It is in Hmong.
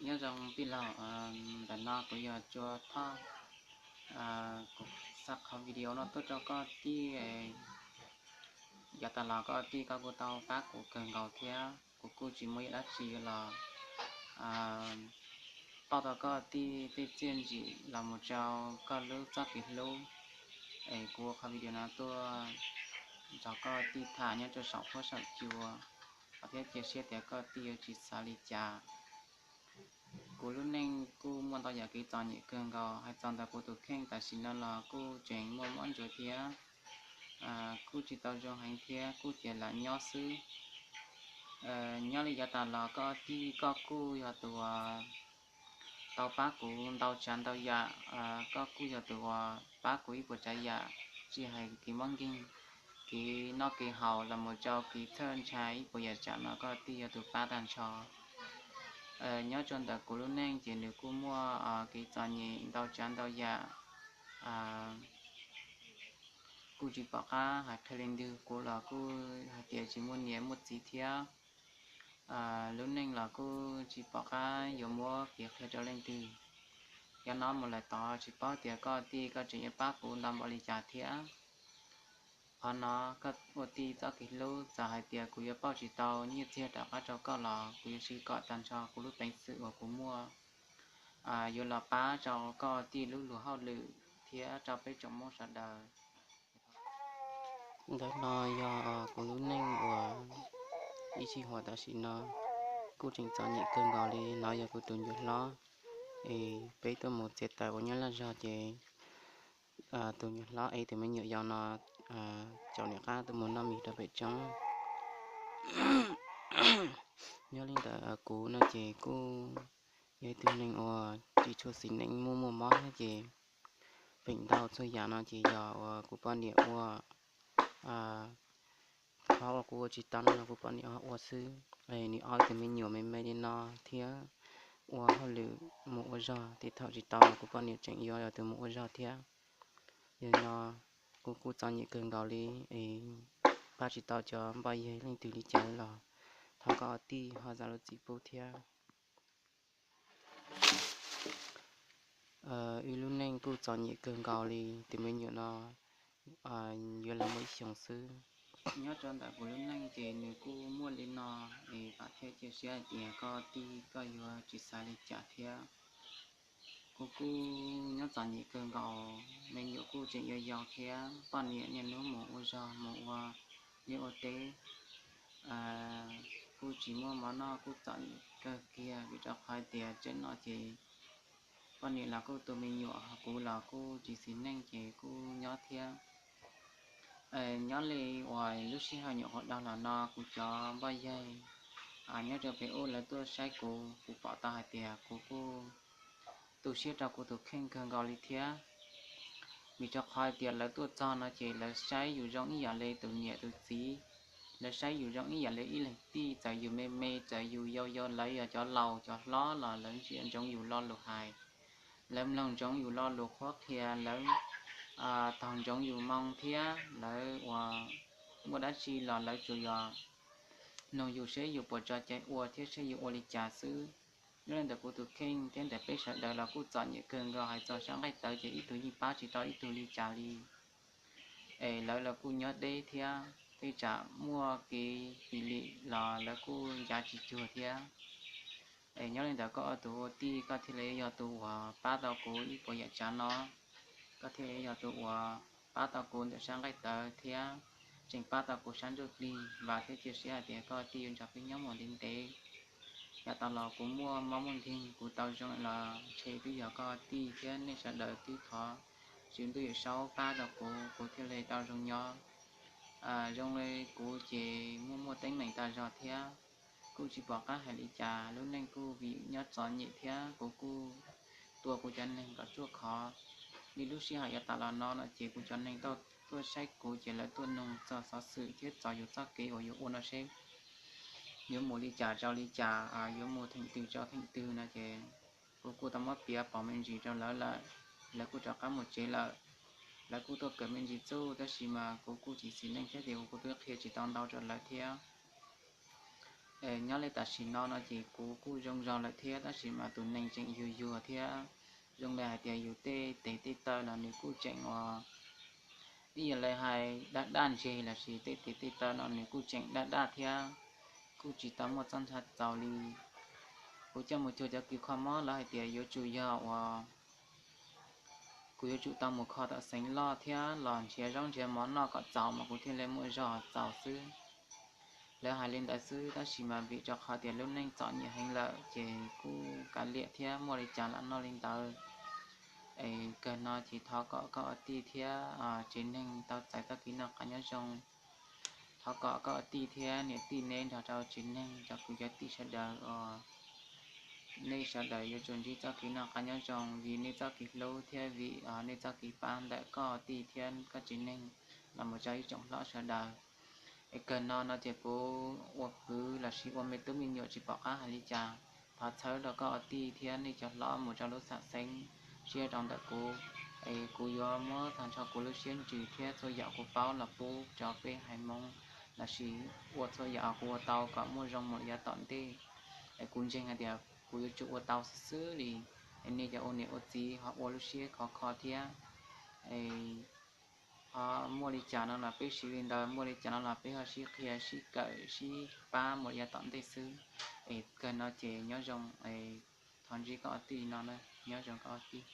Nyob zoo tij laug, ntawm no kuv yog Tsua Thoj. Kuv xa qhov video no tuaj rau koj tij. Yav tas los koj tij koj kuj tau pab kuv kawg nkaus thiab kuv kuj tsis muaj ib dab tsi yuav los pauj tau koj tij tej txiaj ntsim los mus rau koj lub txoj kev hlub. Es kuv ua qhov video no tuaj nrog koj tij tham nyob rau saum huab saum cua, thiab cia siab tias koj tij yuav tsis xav li cas. Kuv lub neej kuj muaj ntau yam kev txom nyem kawg nkaus, hais txog ntawm kuv tus kheej tam sim no los kuj tseem muaj mob ntsuav thiab, kuj tsis tau zoo heev thiab kuj cia li nyob xwb. Nyob li yav tas los koj tij koj kuj yog tus uas tau pab kuv ntau tsav ntau yam, koj kuj yog tus uas pab kuv ib puas tsav yam, tsis hais kev mob nkeeg, kev noj kev haus los mus rau kev txhawj ntshai ib puas yam tsam no koj tij yog tus pab tag nrho. Nyob rau ntawm kuv lub neej ces nws kuj muaj kev txom nyem ntau tsav ntau yam, kuj tsis pom qab hais qhia li ntawd, kuv los kuj hais tias tsis muaj niam muaj txiv thiab. Lub neej los kuj tsis pom qab yuav muab kev qhia rau leej twg. Yog no mus lawm tod tsis paub tias koj tij koj tseem yuav pab kuv ntau npaum li cas thiab. Qhov no koj ua tij txoj kev hlub, txawm hais tias kuv yuav pauj tsis tau nyiaj txiag rov qab rau koj los kuv yuav siv kom tag nrho kuv lub peev xwm uas kuv muaj yuav los pab rau koj tij lub luag hauj lwm thiab rau peb tsoom Hmoob sawv daws. Ntawm no yog kuv lub neej uas ib sij huam tam sim no kuj tseem txom nyem kawg nkaus li. No yog kuv tus ncuav hlob, es peb tuaj mus txiav taws ua nyob laj zog ces tus ncuav hlob ev tus me nyuam yaus no caum nws qab tuaj mus noj mis rau pem roob. Nyob li ntawd kuv no ces kuj yog ib tug neeg uas tsis tshua xis neej, muaj muaj mob thiab ces feem ntau txhua yam no ces yog uas kuv poj niam ua, qhov uas kuv ua tsis tau no los kuv poj niam ho ua xwb. Nws ob tug me nyuam me me li no thiab ua hauj lwm mus ua zog, tej thaum tsis tau los kuv poj niam tseem yuav yog tus mus ua zog thiab. Yog no kuv kuj txom nyem kawg nkaus li, pab tsis tau cov npoj yeg leej twg li cas los thov koj tij ho zam lub txim pub thiab. Wb lub neej kuj txom nyem kawg nkaus li, tus me nyuam no yuav los muaj ib xyoos xwb. Nyob rau ntawm kuv lub neej ces nws kuj muaj li no, es vam thiab cia siab hais tias koj tij koj yuav tsis xav li cas thiab. Kuv kuj nyob txom nyem kawg nkaus, me nyuam kuj tseem yau yau thiab, poj niam niaj hnub mus ua zog mus ua liaj ua teb, kuj tsis muaj mov noj, kuj txom nyem kawg kiag vim rau qhov tias tseem no ces poj niam los kuj tu me nyuam, kuv los kuj tsis xis neej ces kuj nyob thiab. Nyob li uas lub sij hawm nyuam qhuav dhau los no kuv cov npoj yeg nyob rau pem ub lawv tuaj saib kuv, kuv pom tau hais tias kuv kuj tu siab rau kuv tus kheej kawg nkaus li thiab. Vim rau qhov hais tias lawv tuaj txog no ces lawv saib yus zoo ib yam li tus niam tus txiv, lawv saib yus zoo ib yam li ib leeg tij, txawm yus me me txawm yus yau yau, lawv yog cov laus cov hlob los lawv ntsia ntsoov yus lo lus hais, lawv mloog ntsoov yus lo lus qhuab qhia, lawv taug ntsoov yus moo thiab lawv uas muaj dab tsi los lawv tsuas yog nug yus seb yus puas tso cai ua thiab seb yus ua li cas xwb. Nyob li ntawm kuv tus kheej thiab ntawm peb sawv daws los kuj txom nyem kawg nkaus, hais txog sab nqaij tawv ces ib tug yeej pab tsis tau ib tug li cas li. Es lawv los kuj nyob deb thiab, tej tsam muaj kev pim lim los lawv kuj ncav tsis cuag thiab. Es nyob li ntawd koj ua tus ua tij koj thiaj li yog tus uas pab tau kuv ib puas yam tsav no, koj thiaj li yog tus uas pab tau kuv ntawm sab nqaij tawv thiab tseem pab tau kuv sab ntsuj plig. Vam thiab cia siab hais tias koj tij yuav nrog peb nyob mus ntev ntev. Yav tas los kuv muaj mob muaj nkeeg kuv tau zoo los ntshe twb yog koj tij thiab nej sawv daws twb thov Tswv Ntuj Yawm Saub pab rau kuv, kuv thiaj li tau zoo nyob. Zoo li kuv ces muaj muaj teeb meem tas zog thiab, kuj tsis pom qab hais li cas, lub neej kuj vim nyob txom nyem thiab kuv kuj tua kuv cov neeg kom ruaj khov. Li lub sij hawm yav tas los no no ces kuv cov neeg tau tuaj saib kuv ces lawv tuaj nug txog xov xwm thiab txog yus txoj kev uas yuav ua no seb yuav mus li cas rau li cas, yuav mus theem twg rau theem twg no ces kuv kuj tau muab piav pom me ntsis rau lawv lawm. Lawv kuj rov qab mus tsev lawm, lawv kuj tuaj kawm me ntsis txuj, tab sis mas kuv kuj tsis xis neej thiab ces kuv kuj twb qhia tsis tau ntau rau lawv thiab. Nyob li tam sim no no ces kuv kuj zoo zog lawm thiab, tab sis mas tus neeg tseem yuag yuag thiab. Zoo li hais tias yus tej tes tej taw los nws kuj tseem ua, ib yam li hais daj daj ntseg los sis tej tes tej taw no nws kuj tseem daj daj thiab, kuj tsis tau muaj txoj ntxhab txaus li. Kuv coj mus cuag cov kws kho mob lawv hais tias yuav tsum yog uas kuv yuav tsum tau mus kho tom xeev loj thiab los nrhiav zaub nrhiav mov noj kom txaus mas kuv thiaj li muaj zog txaus xwb. Lawv hais li ntawd xwb, tab sis mas vim rau qhov tias lub neej txom nyem heev lawm ces kuj kav liam thiab, muaj li cas los noj li ntawd. Es kawg no ces thov kom koj ua tij thiab tsev neeg tau txais txoj kev noj qab nyob zoo. Thov kom koj ua tij thiab niam tij neb nrog rau tsev neeg cov kwv cov tij sawv daws, nej sawv daws yuav tsum ntsib txoj kev noj qab nyob zoo vim nej txoj kev hlub thiab vim nej txoj kev pab ntawm koj tij thiab koj tsev neeg los mus rau ib tsoom hlob sawv daws. Es kawg no no ces kuv ua kwv los sis ua me tub me nyuam tsis pom qab hais li cas, thov txhawb rau koj ua tij thiab nej cov hlob mus rau lub xam xeeb siab rau ntawm kuv. Es kuv yuav muab tag nrho kuv lub siab ntsws thiab txhua yam kuv paub los pub rau peb haiv Hmoob, los sis ua txhua yam kuv ua tau kom muaj zoo mus yav tom ntej. Es kuv ntseeg hais tias kuv yuav tsum ua tau xwb xwb li. Es nej cov ua niam ua txiv ho ua lub siab khov kho thiab. Ho muaj li cas no los peb siv li ntawd, muaj li cas no los peb ho sib qhia sib kawm sib pab mus yav tom ntej xwb. Es kawg no ces nyob zoo, thov ntsib koj ua tij no na, nyob zoo koj ua tij.